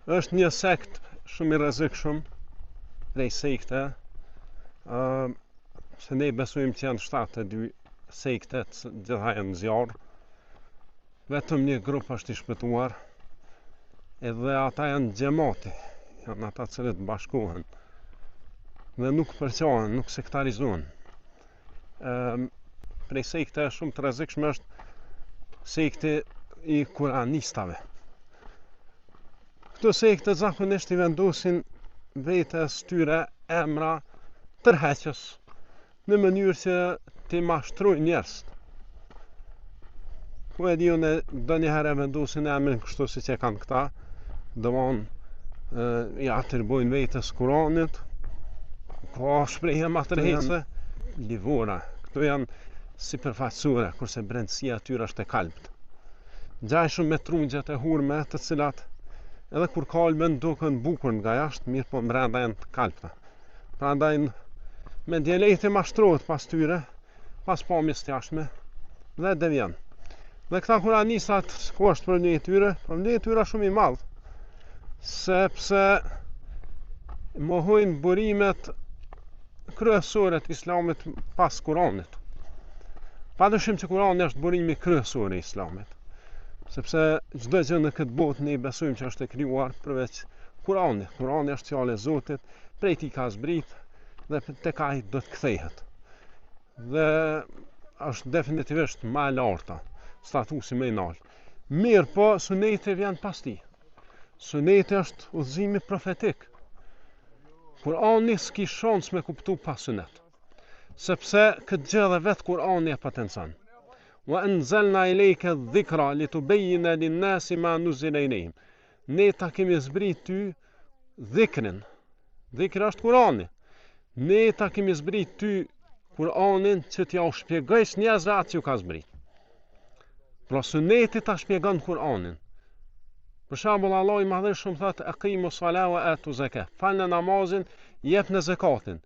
Është një sekt shumë i rrezikshëm prej sekte, ë se ne besojmë që janë 72 sekte, të gjitha janë në zjarr. Vetëm një grup është i shpëtuar, edhe ata janë xhemati, janë ata të cilët bashkohen dhe nuk përçahen, nuk sektarizohen. Ëm prej sekte shumë të rrezikshme është sekti i kuranistave. Këto sekte zakonisht i vendosin vetes tyre emra tërheqës në mënyrë që t'i mashtrojnë njerëzit. Ku e di unë ndonjëherë e vendosin emrin kështu siç e kanë këta, domthon i atribuojnë vetes Kuranit, ka shprehje ma tërheqëse, livora, këto janë sipërfaqësore, kurse brendësia e tyre është e kalbt. Ngjajnë shumë me trungjet e hurme, të cilat edhe kur kalben duken bukur nga jashtë, mirëpo mbrenda janë të kalbta. Prandaj mendjelehti mashtrohet pas tyre, pas pamjes të jashtme dhe devijon. Dhe këta kuranistat, ku është problemi i tyre? Problemi i tyre është shumë i madh, sepse mohojnë burimet kryesore të islamit pas Kuranit. Pa dyshim që Kurani është burimi kryesor i islamit, sepse çdo gjë në këtë botë ne besojmë që është e krijuar përveç Kuranit. Kurani është fjalë e Zotit, prej tij ka zbrit dhe tek ai do të kthehet. Dhe është definitivisht ma e larta, statusi më i lartë. Mirëpo, suneti vjen pas tij. Suneti është udhëzimi profetik. Kurani s'ki shans me kuptu pa sunet. Sepse këtë gjë edhe vetë Kurani e potencon. Wa anzalna ilayka dhikra litubejjina lin-nasi ma nuzila ilayhim. Ne ta kemi zbrit ty dhikrin. Dhikri është Kurani. Ne ta kemi zbrit ty Kur'anin që t'jau shpjegojsh njerëzve atë që ju ka zbrit. Pra suneti ta shpjegon Kur'anin. Për shembull Allahu i Madhërishëm thotë aqimu sala wa atu zaka. Falne namazin, jepne zekatin.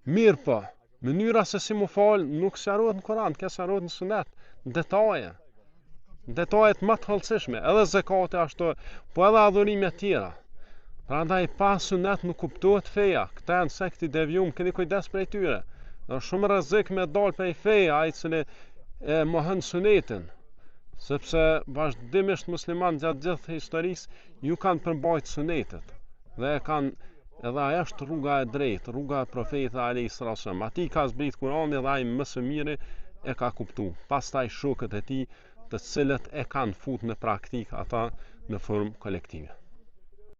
Mirëpo, mënyra se si mu fal nuk sqarohet në Kur'an, kjo sqarohet në sunet, në detaje. Në detajet më të hollësishme, edhe zekati ashtu, po edhe adhurime të tjera. Prandaj pa sunet nuk kuptohet feja. Këta janë sekt i devijum, keni kujdes prej tyre. Është shumë rrezik me dal prej feje ai i cili e mohon sunetin, sepse vazhdimisht muslimanët gjatë gjithë historisë ju kanë përmbajt sunetit dhe e kanë edhe ajo është rruga e drejtë, rruga e profetit alayhi salatu wasallam. Atij ka zbrit Kurani dhe ai më së miri e ka kuptu. Pastaj shokët e tij, të cilët e kanë fut në praktikë ata në formë kolektive.